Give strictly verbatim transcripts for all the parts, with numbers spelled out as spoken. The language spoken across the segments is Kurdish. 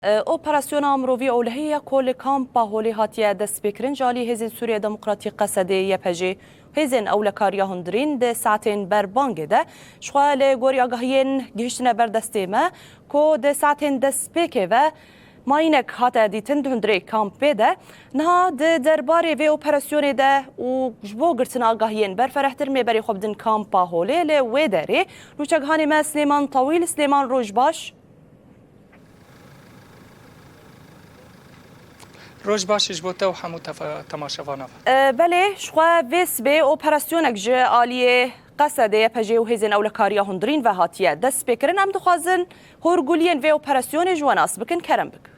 E, operasyona mirovî ewlehî ye ku li kampa Holê hatiye destpêkirin ji alî Hêzên Sûriye Demokratîk, Qesedê, Y P G, Hêzên Ewlekariya Hundirîn di saetên berbangê de. Jixwe li gorî agahiyên gihiştine ber destê me ku di saetên destpêkê ve mayînek hate dîtin di hundirê kampê de. Niha di derbarê vê operasyonê de û ji bo girtina agahiyên berferehtir mêberê xwe bidin kampa Holê li wê derê. Nûçeghanê me Silêman Tawîl. Silêman, roj baş. Roj baş ji bo te û hemû tefa-, temaşevanan. E, belê, jixwe vê sibê operasyonek ji aliyê Qesedê, Y P G û Hêzên Ewlekariya Hundirîn ve hatiye destpêkirin. Em dixwazin hûrguliyên vê operasyonê ji we nas bikin. Kerem bik.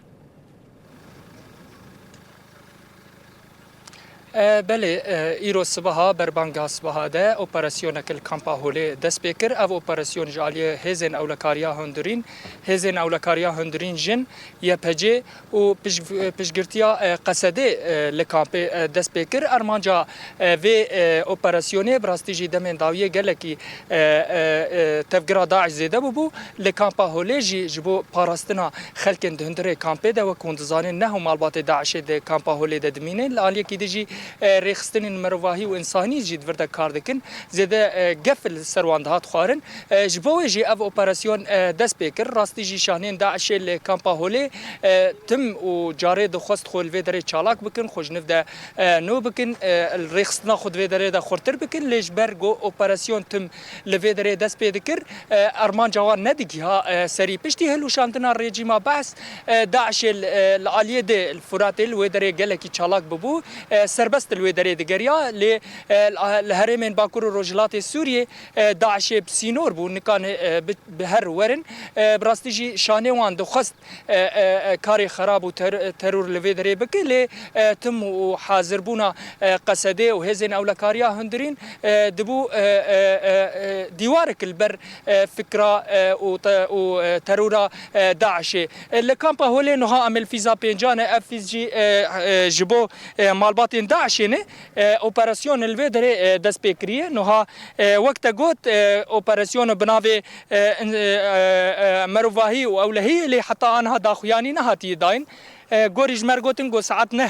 E, belê, e, îro sibeha, berbanga sibeha de operasyonek li kampa Holê dest pê kir. Ev operasyon ji aliyê Hêzên Ewlekariya Hundirîn, Hêzên Ewlekariya Hundirîn Jin, Y P G û pij-, piştgirtiya, e, Qesedê, e, li kampê, e, dest pê kir. Armanca, e, vê, e, operasyonê bi rastî jî demên dawiyê gelekî, e, e, e, tevgira DAIŞ zêde bûbû. Li kampa Holê jî ji bo parastina xelkên di hundirê kampê de, wek hûn dizanin, neh û malbatê DAIŞê di kampa Holê de dimînin. Li aliyekî din jî, e, rêxistinên mirovahî û însanî jî di vir de kar dikin. Zêde, e, gef li ser wan dihat xwarin. E, ji bo wê jî ev operasyon, e, dest pê kir. Rastî jî şaneyên DAIŞê li kampa Holê, e, tim û carê dixwest xwe li vê derê çalak bikin, xwe ji niv de, e, nû bikin, e, rêxistina xwe di vê derê de xurtir bikin. Lê ji ber ku operasyon tim li vê derê dest pê dikir, e, armanca wan nedigiha, e, serî. Piştî hilweşandina rejîma Bees, e, DAIŞê li, e, li aliyê di li Furatê li wê derê gelekî çalak bûbû, e, serbest li wê derê digeriya. Lê, e, li, li herêmên Bakur û Rojhilatê Sûriyê, e, DAIŞê bi sînor bû, nikane, e, bi, bi her werin. E, bi rastî jî şanê wan dixwest, e, e, e, karê xerab û ter-, teror li vê derê bike, lê, e, tim û hazirbûna, e, Qesedê û Hêzên Ewlekariya Hundirîn, e, dibû, e, e, e, e, dîwarek li ber, e, fikra, e, û te-, û, e, terora, e, DAIŞê. E, li kampa Holê niha em li fîza pêncan e, ev fîz jî, e, e, ji bo, e, malbatên DAIŞê ne. E, operasyon li vê derê, e, dest pê kiriye. Niha, e, wek te got, e, operasyon bi navê, e, in-, e, e, e, mirovahî û ewlehî, lê heta aniha daxuyanî nehatiye dayîn. E, gorî ji me re gotin ku saet neh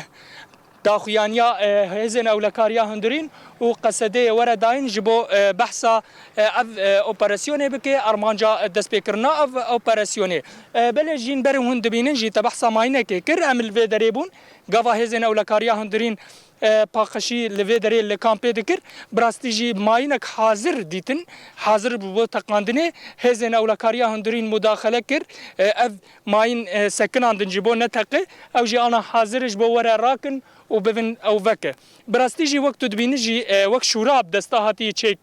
daxuyaniya, e, Hêzên Ewlekariya Hundirîn û Qesedê were dayîn ji bo, e, behsa, e, ev, e, operasyonê bike, armanca destpêkirina ev operasyonê. E, belê jîn berê hûn dibînin jî te behsa mayînekê kir, em li vê derê bûn. Gava Hêzên Ewlekariya Hundirîn, e, paqijî li vê derê li kampê dikir. Bi rastî jî mayînek hazir dîtin, hazir bû bo teqandinê. Hêzên Ewlekariya Hundirîn mudaxele kir. E, ev mayîn, e, sekinandin ji bo neteqe. Ew jî ana hazir ji bo were rakin û bivin ew veke. Bi rastî jî wek tu dibînî jî, e, wek şûra bi desta hatiye çêk-,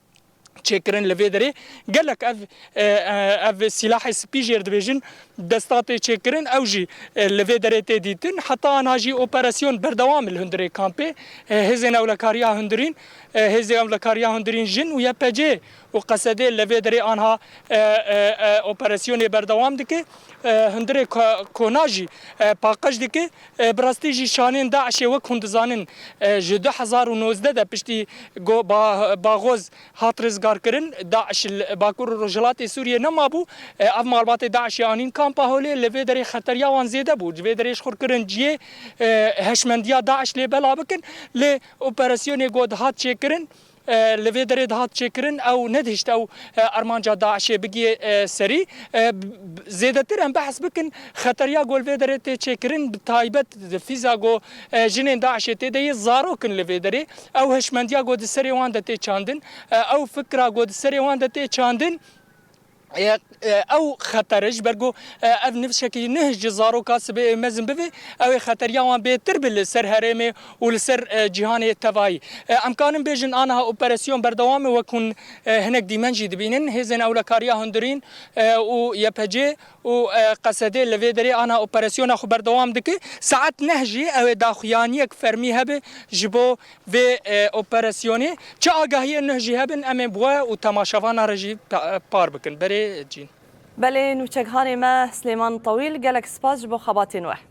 çêkirin li vê derê. Gelek ev, e, e, ev sîlahê spî jêr dibêjin, desta tê çêkirin, ew jî, e, li vê derê tê dîtin. Heta ana jî operasyon berdewam e li hundirê kampê. E, Hêzên Ewlekariya Hundirîn, e, Hêzên Ewlekariya Hundirîn Jin û Y P G û Qesedê li vê derê anha, e, e, e, operasyonê berdewam dike. E, hundirê ko-, kona jî, e, paqij dike. E, bi rastî jî şanên DAIŞê wek hûn dizanin, e, ji du hezar û nozdeh de piştî go-, ba-, Baxoz hat rizgarkirin, DAIŞ li Bakur û Rojhilatê Sûriyê nemabû. E, ev malbatê DAIŞê anîn kampa Holê, li vê derê xeteriya wan zêde bû. Ji vê derê ji xwe kirin cihê, e, heşmendiya DAIŞ lê bela bikin. Lê operasyonê ku dihat çêkirin, e, li vê derê dihat çêkirin, ew nedihişt ew, e, armanca DAIŞê bigihê, e, serî. E, b-, b-, zêdetir em behs bikin, xeteriya ku li vê derê tê çêkirin, bi taybet di fîza ku, e, jinên DAIŞê tê de yê, zarok in li vê derê. Ew hişmendiya ku di serê wan de tê çandin, e, ew fikra ku di serê wan de tê çandin, e, e, ew xeter e, ji ber ku, e, ev nifşekî nuh ji zaroka sibê mezin bivê, ew ê xeteriya wan bêtir bi li ser herêmê û li ser, e, cîhanê tevayî. E, em karin bêjin aniha operasyon berdewam e, wek hûn, e, hinek dîmen jî dibînin. Hêzên Ewlekariya Hundirîn, e, û Y P G û, e, Qesedê li vê derê ana operasyona xwe berdewam dike. Saet neh jî ew ê daxuyaniyek fermî hebe ji bo vê, e, operasyonê. Çi agahiyên nuh jî hebin, em ê bi we û temaşevana re jî pa-, par bikin. Berê Cîn. Belê, nûçeghanê me Silêman Tewîl, gelek spas ji bo xebatên we.